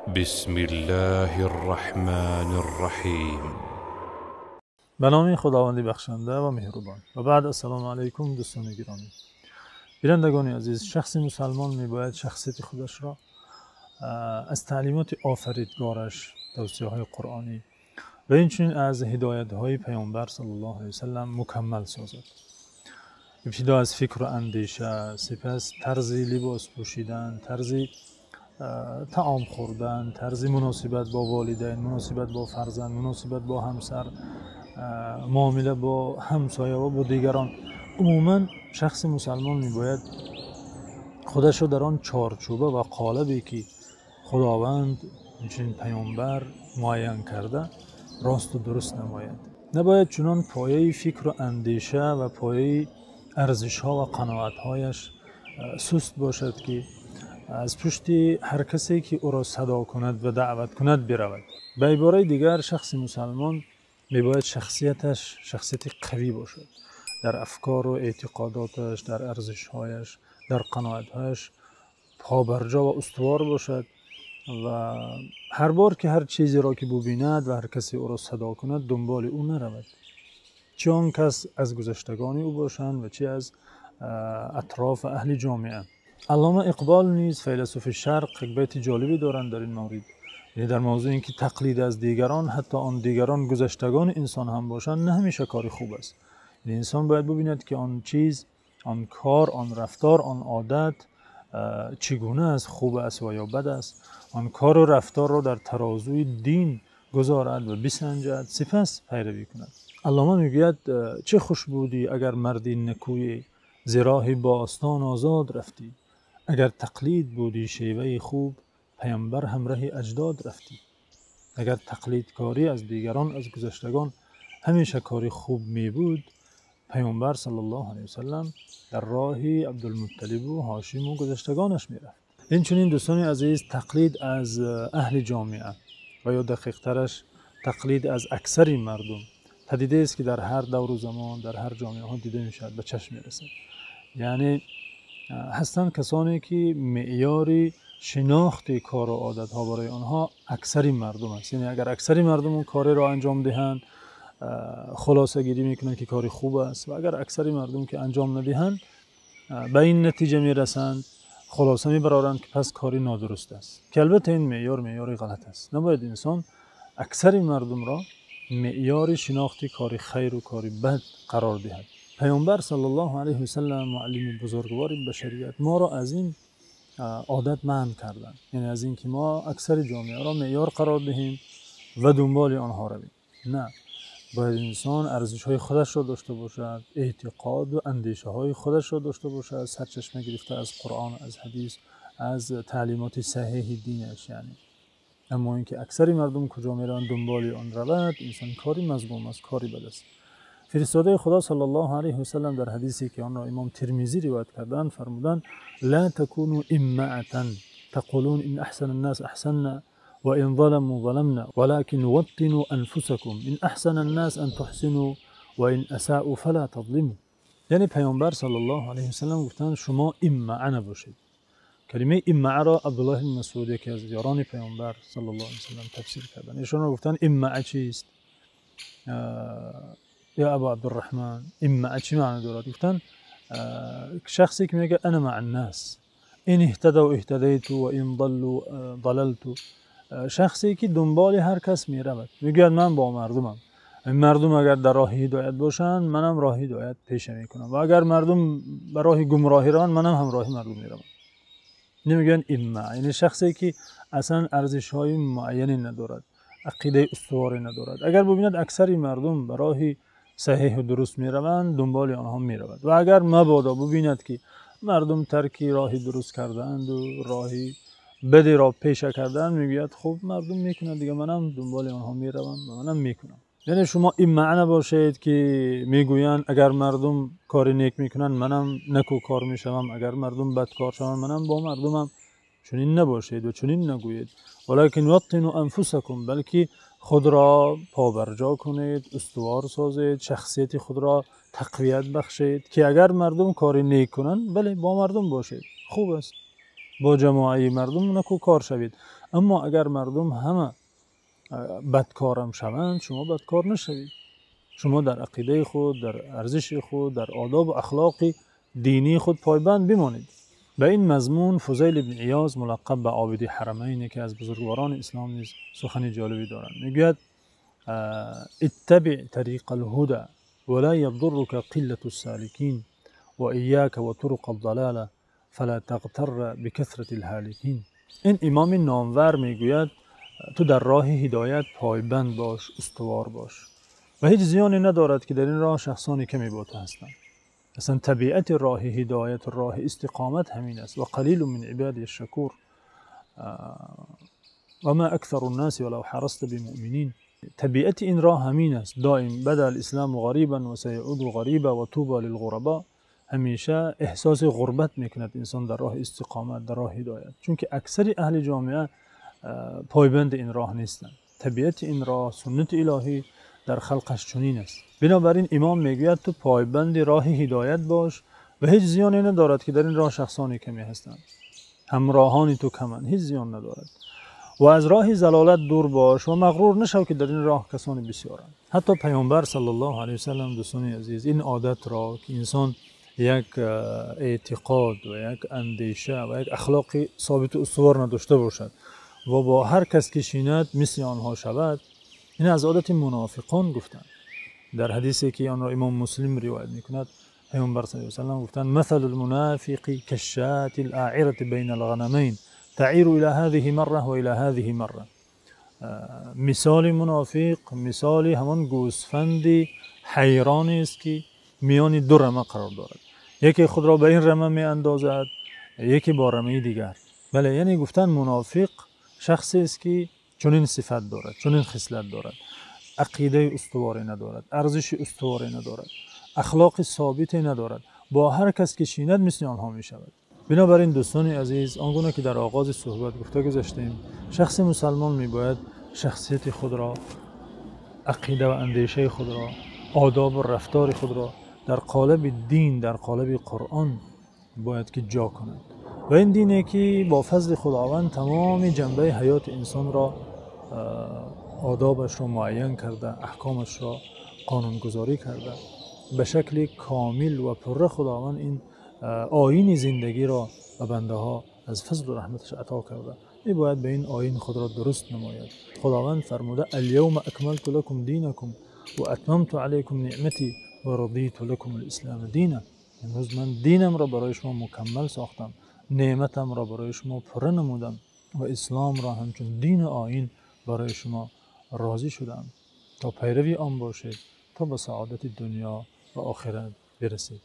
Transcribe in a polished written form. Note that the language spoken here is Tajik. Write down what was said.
بسم الله الرحمن الرحیم. Ба номи Худованди бахшанда ва меҳрубон. Ва баъд, ассалому алайкум, дӯстони гиромӣ. Бинандагони азиз, шахси мусалмон мебояд шахсияти худашро аз таълимоти офаридгораш, тавсияҳои қуръонӣ ва инчунин аз ҳидоятҳои паёмбар саллаллоҳу алайҳи васаллам мукаммал созад. Ибтидо аз фикру андеша, сипас тарзи либос пӯшидан, тарзи таом хӯрдан, тарзи муносибат бо волидайн, муносибат бо фарзанд, муносибат бо ҳамсар, муомила бо ҳамсоя ва бо дигарон. Умуман шахси мусалмон мебояд худашро дар он чорчӯба ва қолабе, ки Худованд, инчунин паёмбар муайян карда, росту дуруст намояд. Набояд чунон пояи фикру андеша ва пояи арзишҳо ва қаноатҳояш суст бошад, ки аз пушти ҳар касе, ки ӯро садо кунад ва даъват кунад, биравад. Ба ибораи дигар, шахси мусалмон мебояд шахсияташ шахсияти қавӣ бошад, дар афкору эътиқодоташ, дар арзишҳояш, дар қаноатҳояш побарҷо ва устувор бошад ва ҳар бор ки ҳар чизеро ки бубинад ва ҳар касе ӯро садо кунад, дунболи ӯ наравад, чӣ он кас аз гузаштагони ӯ бошанд ва чӣ аз атроф ва аҳли ҷомеа. Аллома Иқбол низ, файласуфи шарқ, як байти ҷолибе доранд дар ин маврид, яъне дар мавзӯи ин ки тақлид аз дигарон, ҳатто он дигарон гузаштагони инсон ҳам бошанд, на ҳамеша кори хуб аст. Яъне инсон бояд бубинад, ки он чиз, он кор, он рафтор, он одат чӣ гуна аст, хуб аст ва ё бад аст. Он кору рафторро дар тарозуи дин гузорад ва бисанҷад, сипас пайравӣ кунад. Аллома мегӯяд: чӣ хуш будӣ, агар марди накӯе зи роҳи бостон озод рафтӣ, агар тақлид будӣ шеваи хуб, паямбар ҳамраҳи аҷдод рафтӣ. Агар тақлидкорӣ аз дигарон, аз гузаштагон ҳамеша кори хуб мебуд, паёмбар саллаллоҳу алайҳи васаллам дар роҳи Абдулмутталибу Ҳошиму гузаштагонаш мерафт. Инчунин, дӯстони азиз, тақлид аз аҳли ҷомеа ва ё дақиқтараш тақлид аз аксари мардум падидеест, ки дар ҳар давру замон, дар ҳар ҷомеаҳо дида мешавад, ба чашм мерасад. Яъне ҳастанд касоне, ки меъёри шинохти кору одатҳо барои онҳо аксари мардум аст. Яъне агар аксари мардум он кореро анҷом диҳанд, хулосагирӣ мекунанд, ки кори хуб аст, ва агар аксари мардум ки анҷом надиҳанд, ба ин натиҷа мерасанд, хулоса мебароранд, ки пас кори нодуруст аст, ки албатта ин меъёр меъёри ғалат аст. Набояд инсон аксари мардумро меъёри шинохти кори хайру кори бад қарор диҳад. Паёмбар саллаллоҳу алайҳи васаллам, муаллими бузургвори башарият, моро аз ин одат манъ карданд, яъне аз ин ки мо аксари ҷомеаро меъёр қарор диҳем ва дунболи онҳо равем. На, бояд инсон арзишҳои худашро дошта бошад, эътиқоду андешаҳои худашро дошта бошад, сарчашма гирифта аз Қуръон, аз ҳадис, аз таълимоти саҳеҳи динаш. Яъне аммо ин ки аксари мардум куҷо мераванд, дунболи он равад инсон, кори мазмум аст, кори бад аст. Фиристодаи Худо саллаллоҳу алайҳи васаллам дар ҳадисе, ки онро имом Термизӣ ривоят карданд, фармуданд: لا تكونوا إمعة تقولون إن أحسن الناس أحسنا وإن ظلموا ظلمنا، ولكن وطنوا أنفسكم، إن أحسن الناس أن تحسنوا وإن أساءوا فلا تظلموا. Яъне паёмбар саллаллоҳу алайҳи васаллам гуфтанд: шумо иммаа набошед. Калимаи иммааро Абдуллоҳ ибн Масъуд, яке аз ёрони паёмбар саллаллоҳу алайҳи васаллам, тафсир карданд. Эшонро гуфтанд: иммаа чист, ё Абу Абдурраҳман, иммаа чӣ маъно дорад? Гуфтанд: шахсе ки мегӯяд: أنا مع الناس، إن اهتدوا اهتديت وإن ضلوا ضللت. Шахсе ки дунболи ҳар кас меравад, мегӯяд: ман бо мардумам, мардум агар дар роҳи ҳидоят бошанд, манам роҳи ҳидоят пеша мекунам ва агар мардум ба роҳи гумроҳӣ раванд, манам ҳамроҳи мардум меравам. Намегӯянд имма, яъне шахсе ки аслан арзишҳои муайяне надорад, ақидаи устуворе надорад, агар бубинад аксари мардум ба роҳи саҳеҳу дуруст мераванд, дунболи онҳо меравад ва агар мабодо бубинад, ки мардум тарки роҳи дуруст кардаанду роҳи бадеро пеша кардаанд, мегӯяд: хуб, мардум мекунад, дига манам дунболи онҳо меравам ва манам мекунам. Яъне шумо иммаа набошед, ки мегӯянд: агар мардум кори нек мекунанд, манам некӯкор мешавам, агар мардум бадкор шаванд, манам бо мардумам. Чунин набошед ва чунин нагӯед. ولكن وطنوا أنفسكم, балки худро побарҷо кунед, устувор созед, шахсияти худро тақвият бахшед, ки агар мардум кори нек кунанд, бале, бо мардум бошед, хуб аст. бо ҷамоаи мардум некӯкор шавед. Аммо агар мардум ҳама бадкорам шаванд, шумо бадкор нашавед. Шумо дар ақидаи худ, дар арзиши худ, дар одоб ва ахлоқи динии худ пойбанд бимонед. Ба ин мазмун Фузайл ибн Иёз мулаққаб ба Обиди Ҳарамайн, ки аз бузургворони ислом, низ сухани ҷолибе доранд. Мегӯяд: اتبع طريق الهدى ولا يضرك قلة السالكين وإياك وطرق الضلالة فلا تغتر بكثرة الهالكين. Ин имоми номвар мегӯяд: ту дар роҳи ҳидоят пойбанд бош, устувор бош ва ҳеҷ зиёне надорад, ки дар ин роҳ шахсони каме бо ту ҳастанд. Аслан табиати роҳи ҳидоят ва роҳи истиқомат ҳамин аст. وقليل من عبادي الشكور وما أكثر الناس ولو حرصت بمؤمنين. Табиати ин роҳ ҳамин аст. Доим بدأ الإسلام غريبا وسيعود غريبا وطوبى للغرباء. Ҳамеша эҳсоси ғурбат мекунад инсон дар роҳи истиқомат, дар роҳи ҳидоят, чунки аксари аҳли ҷомеа пойбанди ин роҳ нестанд. Табиати ин роҳ, суннати илоҳӣ дар халқаш чунин аст. Бинобар ин имом мегӯяд: ту пойбанди роҳи ҳидоят бош ва ҳеҷ зиёне надорад, ки дар ин роҳ шахсоне каме ҳастанд, ҳамроҳони ту каманд, ҳеҷ зиён надорад. Ва аз роҳи залолат дур бош ва мағрур нашав, ки дар ин роҳ касоне бисёранд. Ҳатто Паёмбар саллаллоҳу алайҳи васаллам, дӯстони азиз, ин одатро, ки инсон як эътиқод ва як андеша ва як ахлоқи собит ва устувор надошта бошад ва бо ҳар кас ки шинад мисли онҳо шавад, ин аз одати мунофиқон гуфтанд. Дар ҳадисе, ки онро имом Муслим ривоят мекунад, Паёмбар саллаллоҳу алайҳи васаллам гуфтанд: مثل المنافق كالشاة الآعرة بين الغنمين تعير إلى هذه مرة وإلى هذه مرة. Мисоли мунофиқ мисоли ҳамон гӯсфанди ҳайроне аст, ки миёни ду рама қарор дорад: яке худро ба ин рама меандозад, яке бо рамаи дигар. Бале, яъне гуфтан мунофиқ шахсест, ки чунин сифат дорад, чунин хислат дорад: ақидаи устуворе надорад, арзиши устуворе надорад, ахлоқи собите надорад, бо ҳар кас ки шинад мисли онҳо мешавад. Бинобар ин, дӯстони азиз, он гуна ки дар оғози суҳбат гуфта гузаштем, шахси мусалмон мебояд шахсияти худро, ақида ва андешаи худро, одобу рафтори худро дар қолаби дин, дар қолаби Қуръон бояд ки ҷо кунад. Ва ин дине, ки бо фазли Худованд тамоми ҷанбаи ҳаёти инсонро, одобашро муайян карда, аҳкомашро қонунгузорӣ карда, ба шакли комил ва пурра Худованд ин оини зиндагиро ба бандаҳо аз фазлу раҳматаш ато карда, мебояд ба ин оин худро дуруст намояд. Худованд фармуда: اليوم أكملت لكم دينكم وأتممت عليكم نعمتي ورضيت لكم الإسلام دينا. Имрӯз ман динамро барои шумо мукаммал сохтам, неъматамро барои шумо пурра намудам ва исломро ҳамчун дину оин барои шумо розӣ шудам, то пайрави он бошед, то ба саодати дунё ва охират бирасед.